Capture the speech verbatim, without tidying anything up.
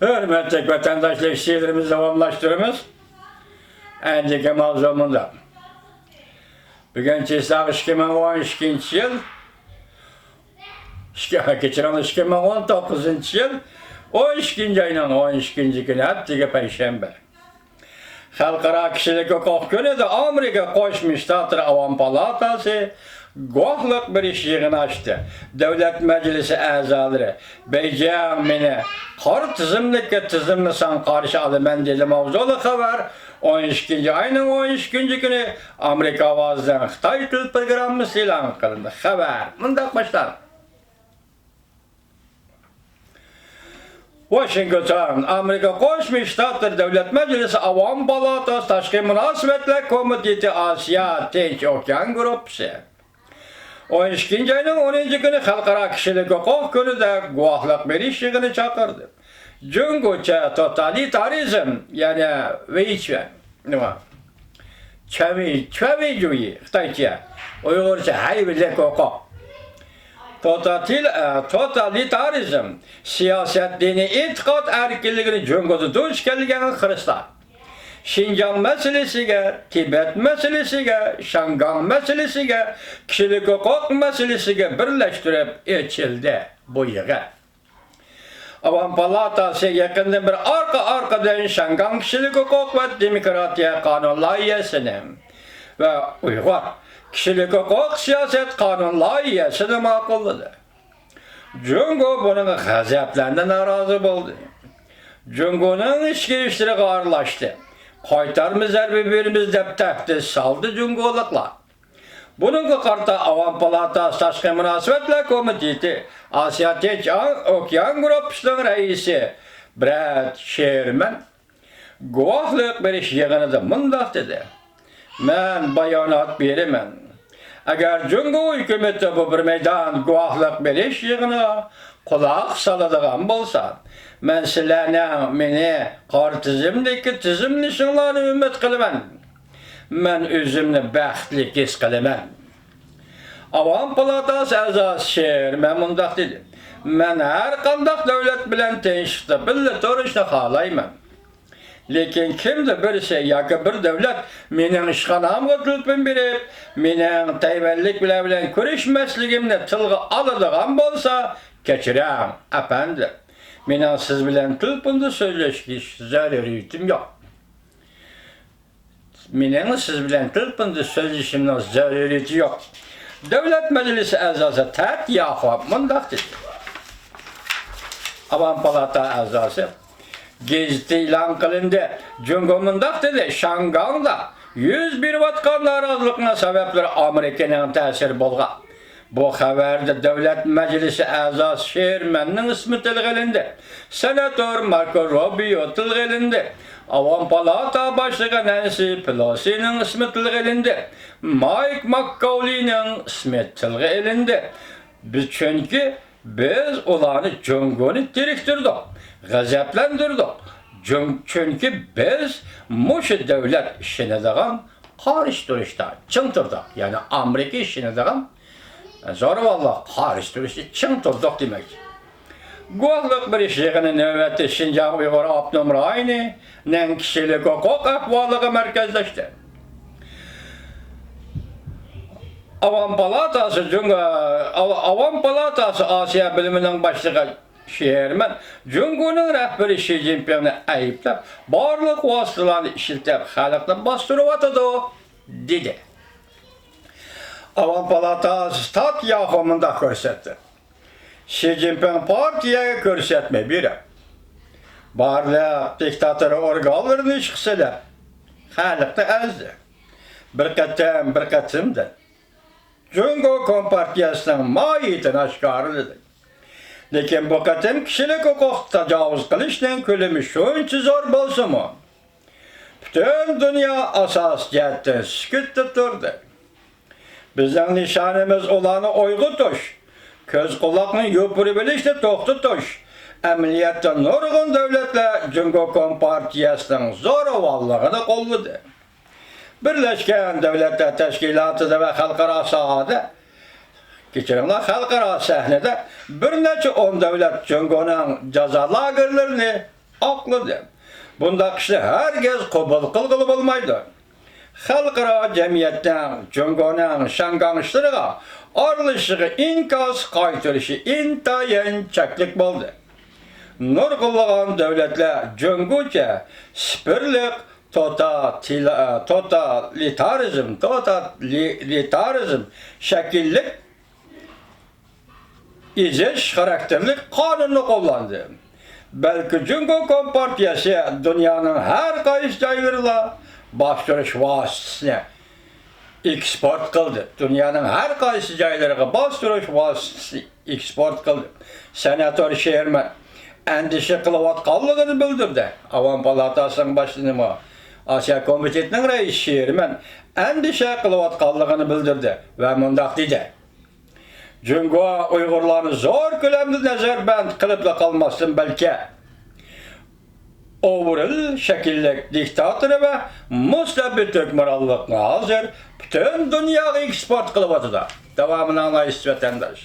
ھۆرمەتلىك ۋەتەنداشلار، شېئىرىمىزنى داۋاملاشتۇرىمىز. ئەندىكى ماۋزۇ مۇنداق. بۈگۈن چېسلاق ئىككى مىڭ ئون ئىككىنچى يىل، ئىككى، كەچۈرۈڭلار، ئىككى مىڭ ئون توققۇزىنچى يىل ئون ئىككىنچى ئاينىڭ ئون ئىككىنچى كۈنى، ھەپتىگە پەيشەنبە. خەلقئارا كىشىلىك ھوقۇق كۈنىدە ئامېرىكا قوشما شتاتلىرى ئاۋام پالاتاسى گۇۋاھلىق بېرىش يىغىنى ئاچتى. دۆلەت مەجلىسى ئەزالىرى، بېيجىڭ مېنى قارا تىزىملىككە تىزىملىساڭ قارشى ئالىمەن، دېدى ماۋزۇلۇق خەۋەر. ئون ئىككىنچى ئاينىڭ ئون ئىككىنچى كۈنى ئامېرىكا ئاۋازىنىڭ خىتاي تىل پروگراممىسى ئېلان قىلىندى. خەۋەر مۇنداق باشلاندى. ۋاشىنگتون، ئامېرىكا قوشما شتاتلىرى دۆلەت مەجلىسى ئاۋام پالاتاسى تاشقى مۇناسىۋەتلەر كومىتېتى ئاسىيا تىنچ ئوكيان گۇرۇپپىسى ئون ئىككىنچى ئاينىڭ ئونىنچى كۈنى خەلقئارا كىشىلىك ھوقۇق كۈنىدە گۇۋاھلىق بېرىش يىغىنى چاقىردى. جۇڭگوچە توتالىتارىزم، يەنى ۋېيچۈەن، نېمە؟ چۈەنۋېي، چۈەنۋېيجۈي، خىتايچە، ئۇيغۇرچە ھەيۋىلىك ھوقۇق. توتاتىل-، ئە، توتالىتارىزم، سىياسەت، دىنىي ئېتىقاد ئەركىنلىكىنى جۇڭگودا دۇچ كەلگەن خىرىسلار، شىنجاڭ مەسىلىسىگە، تىبەت مەسىلىسىگە، شياڭگاڭ مەسىلىسىگە، كىشىلىك ھوقۇق مەسىلىسىگە بىرلەشتۈرۈپ ئېچىلدى بۇ يىغىن. ئاۋام پالاتاسى يېقىندىن بېرى ئارقا-ئارقىدىن شياڭگاڭ كىشىلىك ھوقۇق ۋە دېموكراتىيە قانۇن لايىھەسىنى ۋە ئۇيغۇر كىشىلىك ھوقۇق سىياسەت قانۇن لايىھەسىنى ماقۇللىدى. جۇڭگو بۇنىڭغا غەزەپلەندى، نارازى بولدى. جۇڭگونىڭ ئىچكى ئىشلىرىغا ئارىلاشتى. قايتارما زەربە بېرىمىز دەپ تەھدىت سالدى جۇڭگولۇقلار. بۇنىڭغا قارىتا ئاۋام پالاتاسى تاشقى مۇناسىۋەتلەر كومىتېتى ئاسىيا تىنچ ئوكيان گۇرۇپپىسىنىڭ رەئىسى برەد شېرمەن گۇۋاھلىق بېرىش يىغىنىدا مۇنداق دېدى: مەن بايانات بېرىمەن. ئەگەر جۇڭگو ھۆكۈمىتى بۇ بىر مەيدان گۇۋاھلىق بېرىش يىغىنىغا قۇلاق سالىدىغان بولسا، مەن سىلەرنىڭ مېنى قارا تىزىملىككە تىزىملىشىڭلارنى ئۈمىد قىلىمەن. مەن ئۆزۈمنى بەختلىك ھېس قىلىمەن. ئاۋام پالاتاسى ئەزاسى شېرمەن مۇنداق دېدى: مەن ھەر قانداق دۆلەت بىلەن تىنچلىقتا بىللە تۇرۇشنى خالايمەن. لېكىن كىمدۇر بىرسى ياكى بىر دۆلەت مېنىڭ ئىشخانامغا تېلېفون بېرىپ، مېنىڭ تەيۋەنلىكلەر بىلەن كۆرۈشمەسلىكىمنى تىلغا ئالىدىغان بولسا، كەچۈرۈڭ، ئەپەندىم. مېنىڭ سىز بىلەن تېلېفوندا سۆزلىشىش زۆرۈرىيىتىم يوق. مېنىڭ سىز بىلەن تېلېفوندا سۆزلىشىشىمنىڭ زۆرۈرىيىتى يوق. دۆلەت مەجلىسى ئەزاسى تات ياخۇا مۇنداق دېدى. ئاۋام پالاتا ئەزاسى، گېزىتتە ئېلان قىلىندى. جۇڭگو مۇنداق دېدى: شياڭگاڭدا يۈز بېرىۋاتقان نارازىلىقنىڭ سەۋەبلىرى ئامېرىكىنىڭ تەسىرى بولغان. بۇ خەۋەردە دۆلەت مەجلىسى ئەزاسى شېرمەننىڭ ئىسمى تىلغا ئېلىندى. سېناتور ماركو روبىيو تىلغا ئېلىندى. ئاۋام پالاتا باشلىقى نەنسى پېلوسىنىڭ ئىسمى تىلغا ئېلىندى. مايك ماككاۋلىنىڭ ئىسمى تىلغا ئېلىندى. بىز، چۈنكى بىز ئۇلارنى، جۇڭگونى تېرىكتۈردۇق، غەزەپلەندۈردۇق. جۇڭ-، چۈنكى بىز مۇشۇ دۆلەت ئىشىنىدىغان قارشى تۇرۇشتا چىڭ تۇردۇق. يەنى ئامېرىكا ئىشىنىدىغان زورىۋاللىق قارشى تۇرۇشتا چىڭ تۇردۇق دېمەكچى. گۇۋاھلىق بېرىش يىغىنى نۆۋەتتە شىنجاڭ ئۇيغۇر ئاپتونوم رايونىنىڭ كىشىلىك ھوقۇق ئەھۋالىغا مەركەزلەشتى. ئاۋام پالاتاسى جۇڭ-، ئاۋ-، ئاۋام پالاتاسى ئاسىيا بۆلۈمىنىڭ باشلىقى شېرمەن جۇڭگونىڭ رەھبىرى شى جىنپىڭنى ئەيىبلەپ، بارلىق ۋاسىتىلارنى ئىشلىتىپ، خەلقنى باستۇرۇۋاتىدۇ، دېدى. ئاۋام پالاتاسى تات ياخۇ مۇنداق كۆرسەتتى: شى جىنپىڭ پارتىيەگە كۆرسەتمە بېرىپ، بارلىق دىكتاتور ئورگانلىرىنى ئىشقا سېلىپ، خەلقنى ئەزدى. بىر قېتىم، بىر قېتىمدىن جۇڭگو كومپارتىيەسىنىڭ ماھىيىتىنى ئاشكارىلىدى. لېكىن بۇ قېتىم كىشىلىك ھوقۇققا تاجاۋۇز قىلىشنىڭ كۆلىمى شۇنچە زور بولسىمۇ، پۈتۈن دۇنيا ئاساسىي جەھەتتىن سۈكۈتتە تۇردى. بىزنىڭ نىشانىمىز ئۇلارنى ئويغىتىش، كۆز-قۇلاقنى يوپۇرۇۋېلىشنى توختىتىش. ئەمەلىيەتتە نۇرغۇن دۆلەتلەر جۇڭگو كومپارتىيەسىنىڭ زورىۋانلىقىنى قوللىدى. بىرلەشكەن دۆلەتلەر تەشكىلاتىدا ۋە خەلقئارا ساھەدە، كەچۈرۈڭلار، خەلقئارا سەھنىدە بىر نەچچە ئون دۆلەت جۇڭگونىڭ جازا لاگېرلىرىنى ئاقلىدى. بۇنداق ئىشنى ھەرگىز قوبۇل قىلغىلى بولمايدۇ. خەلقئارا جەمئىيەتنىڭ جۇڭگونىڭ شياڭگاڭ ئىشلىرىغا ئارىلىشىشىغا ئىنكاس قايتۇرۇشى ئىنتايىن چەكلىك بولدى. نۇرغۇنلىغان دۆلەتلەر جۇڭگوچە سىفىرلىق توتاتىلا-، توتالىتارىزم، توتالىتارىزم شەكىللىك ئېزىش خاراكتېرلىك قانۇننى قوللاندى. بەلكى جۇڭگو كومپارتىيەسى دۇنيانىڭ ھەر قايسى جايلىرىغا باستۇرۇش ۋاسىتىسىنى ئېكسپورت قىلدى. دۇنيانىڭ ھەر قايسى جايلىرىغا باستۇرۇش ۋاسىتىسىنى ئېكسپورت قىلدى. سېناتور شېرمەن ئەندىشە قىلىۋاتقانلىقىنى بىلدۈردى. ئاۋام پالاتاسىنىڭ باشلىقىمۇ، ئاسىيا كومىتېتىنىڭ رەئىسى شېرمەن ئەندىشە قىلىۋاتقانلىقىنى بىلدۈردى ۋە مۇنداق دېدى: جۇڭگو ئۇيغۇرلارنى زور كۆلەمدە نەزەربەند قىلىپلا قالماستىن، بەلكى ئوۋرىل شەكىللىك دىكتاتور ۋە مۇستەبىت ھۆكۈمرانلىقنى ھازىر پۈتۈن دۇنياغا ئېكسپورت قىلىۋاتىدۇ. داۋامىنى ئاڭلايسىز، ۋەتەنداش.